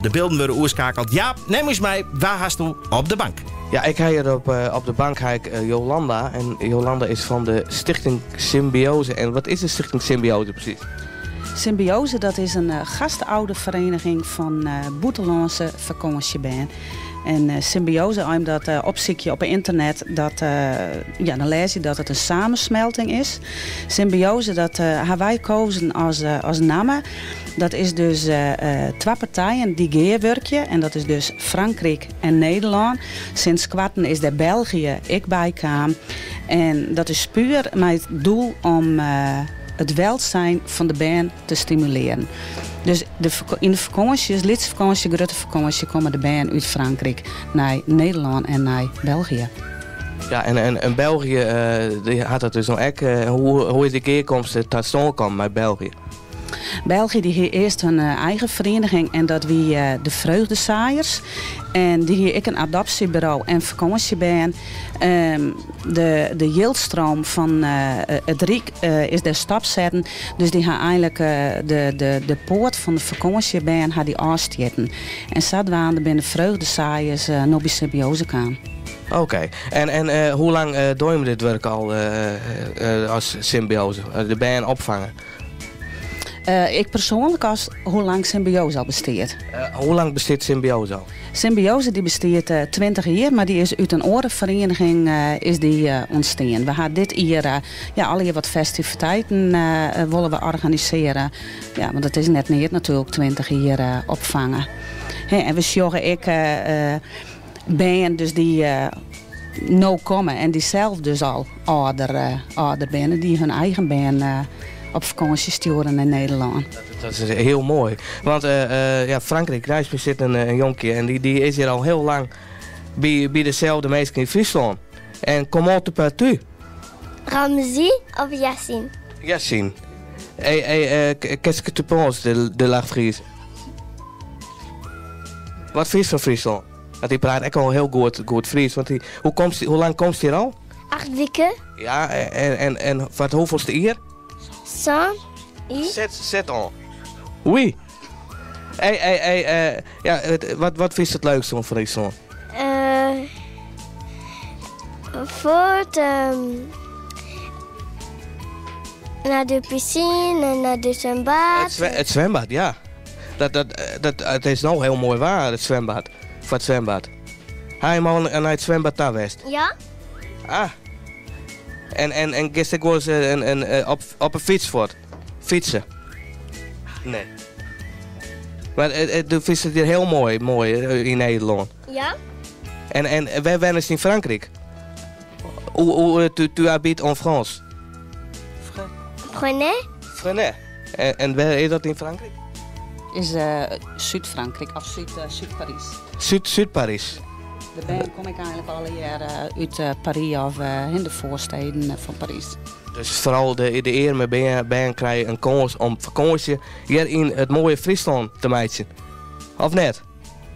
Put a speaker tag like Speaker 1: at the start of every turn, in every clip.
Speaker 1: De bylden wurde oerskakeld. Jaap, nim ús mei, wa hasto op de bank?
Speaker 2: Ja, ik ha hjir op, eh, op de bank ha ik eh, Jolanda. En Jolanda is fan de Stichting Symbiose. En wat is de Stichting Symbiose presys?
Speaker 3: Symbiose dat is in eh, gastoudervereniging fan bûtenlânske fakânsjebern. En symbiose, as je dat opsykje op ynternet, dat, ja, dan lêze je dat it in samensmelting is. Symbiose, dat ha wy kozen as, as namme. Dat is dus twa partijen dy't gearwurkje en dat is dus Frankryk en Nederlân. Sinds koarten is dêr België ek by kaam. En dat is puer mei it doel om it welzijn fan de bern te stimulearjen. Dus de, yn de fakânsjes, lytse fakânsje, grutte fakânsje, komme de bern út Frankryk nei Nederlân en nei België.
Speaker 2: Ja, en, en, en België dy hat dat dus no ek. Hoe, hoe is dy gearkomst ta stân kommen mei België?
Speaker 3: België dy hie earst hun eigen ferieniging en dat wie de Vreugdezaaiers. En dy hie ek in adopsjeburo en fakânsjebern. De, de jildstroom fan it Ryk is dêr stopsetten. Dus dy ha einlik de, de, de poat fan de fakânsjebern ha dy ôfstjitten. En sadwaande binne de Vreugdezaaiers no by Symbiose kaam.
Speaker 2: Oké. En, en hoe lang dogge jim dit wurk al as Symbiose? De bern opfange?
Speaker 3: Ik persoanlik as hoe lang Symbiose al bestiet?
Speaker 2: Hoe lang bestiet Symbiose al?
Speaker 3: Symbiose dy bestiet 20 jier, mar dy is út in oare ferieniging is dy ûntstien. We ha dit jier ja, allegear wat festiviteiten wolle we organisearje. Ja, want it is net neat natuerlik 20 jier opfange. Hè, en we sjogge ek bern dus dy no komme en dy sels dus al âlder, âlder binne, dy hun eigen bern op fakânsje stjoere nei Nederlân.
Speaker 2: Dat is hiel moai. Want ja, Frankryk, neist my sit in, in jonkje en dy, dy is hjir al hiel lang by, by deselde minsken yn Fryslân. En comment t'appelles-tu?
Speaker 4: Ramzi of Yassine?
Speaker 2: Yassine. Hey, hey, qu'est-ce que tu penses de, de la Fries? Wat fynst fan Fryslân? Want dy praat ek al hiel goed, goed Frysk. Want dy, hoe, komst, hoe lang komst hjir al?
Speaker 4: 8 wiken.
Speaker 2: Ja, en, en, en foar it hoefolste jier?
Speaker 4: Sân.
Speaker 2: Sept, sept ans. Oui. Hey, hey, hey, eh, ja, wat, wat fynst it leukste oan Fryslân?
Speaker 4: Uh, fuort nei de pisine en nei de swimbad.
Speaker 2: It, swe it swimbad, ja. Dat, dat, dat, it is no hiel moai waar, it swimbad. Foar it swimbad. Ha jim al nei it swimbad ta west?
Speaker 4: Ja.
Speaker 2: Ah. En, en, en giest ek wolris in, in, op, op 'e fyts fuort? Fytse? Nee. Mar do fynst it hjir hiel moai, moai yn Nederlân?
Speaker 4: Ja.
Speaker 2: En, en wêr wennest yn Frankryk? Où, où tu, tu habites en France?
Speaker 4: Fresnay.
Speaker 2: Fresnay. En, en wêr is dat yn Frankryk?
Speaker 3: Is uh, Súd-Frankryk of Súd, uh, Súd-Parys.
Speaker 2: Súd, Súd-Parys.
Speaker 3: De bern komme ek eigenlik allegear út Parys of yn de foarstêden fan Parys.
Speaker 2: Dus foaral de, de earme bern, bern krije in kâns om fakânsje hjir yn it moaie Fryslân te meitsjen. Of net?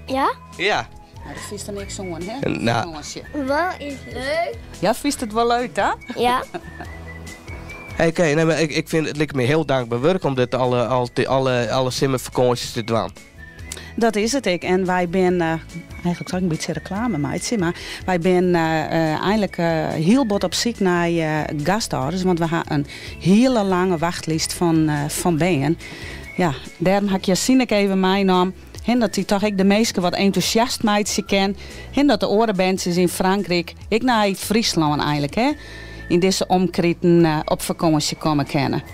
Speaker 4: Ja.
Speaker 2: Ja.
Speaker 3: Nou, dêr fynst der niks oan, hè?
Speaker 2: Nou.
Speaker 3: Fakânsje.
Speaker 4: Wol is leuk.
Speaker 3: Ja, fynst it wol leuk, hè?
Speaker 4: Ja.
Speaker 2: Hey, oké, nee, mar ik, ik fyn it liket my hiel dankber wurk om dit alle, alle, alle simmerfakânsjes te dwaan.
Speaker 3: Dat is it ek. En wy binne, eigenlik sil ik in bytsje reklame meitsje, mar wy binne eigenlik hiel bot op syk nei gastâlders, want we ha in hiele lange wachtlist fan, fan bern. Ja, dêrom ha ik Yassine ek even meinaam, hin dat hy toch ek de minsken wat entûsjast meitsje kin, hin dat de oare berntsjes yn Frankryk ek nei Fryslân eigenlik, hè, yn dizze omkriten op fakânsje komme kinne.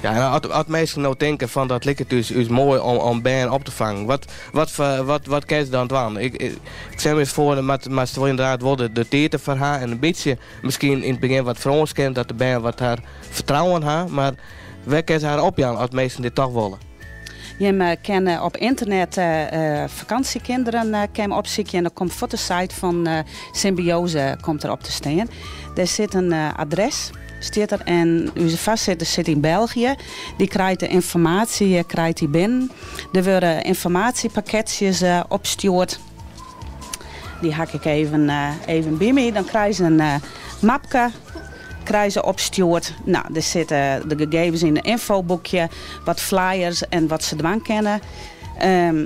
Speaker 2: Ja, en as, as minsken no tinke fan dat liket ús, ús moai om, om bern op te fangen, wat, wat, wat, wat kinne se dan dwaan? Ik, ik, ik stel my foar, moatst wol ynderdaad wol de, de tiid derfoar ha en in bytsje, miskien yn it begjin wat Frânsk kin, dat de bern wat har fertrouwen ha, mar wêr kinne se har opjaan as minsken dit toch wolle?
Speaker 3: Jim kinne op ynternet vakantiekinderen kin opsykje en dan komt fuort de site fan Symbiose komt der op te stean. Dêr sit in adres stiet der en ús foarsitter sit yn België. Dy krijt de ynformaasje krijt dy binnen. Der wurde ynformaasjepakketsjes opstjoerd. Dy ha ik even, even by my. Dan krije se in mapke krije se opstjoerd. No, der sitte de gegevens yn in ynfoboekje, wat flyers en wat se dwaan kinne.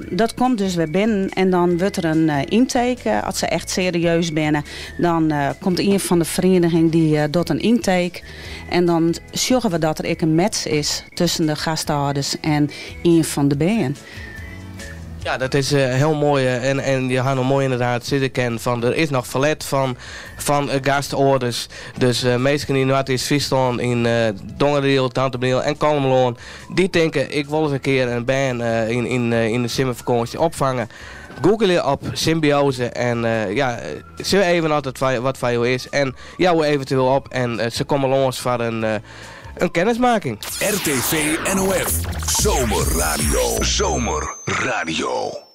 Speaker 3: Dat komt dus wer binnen en dan wurdt der in intake, as se echt serieus binne, dan komt ien fan de ferieniging dy docht in intake en dan sjogge we dat der ek in match is tusken de gastâlders en ien fan de bern.
Speaker 2: Ja, dat is hiel moai en je ha no moai ynderdaad sizze kinnen fan der is noch ferlet fan fan gastâlders. Dus minsken yn Noardeast-Fryslân, yn Dongeradiel, Dantumadiel en Kollumerlân dy't tinke ik wol ris in kear in bern yn de simmerfakânsje opfange. Googleje op symbiose en ja, sjoch even oft it wat foar jo is en jou eventueel op en se komme lâns foar in in kennismaking.
Speaker 5: RTV NOF Zomerradio. Zomerradio.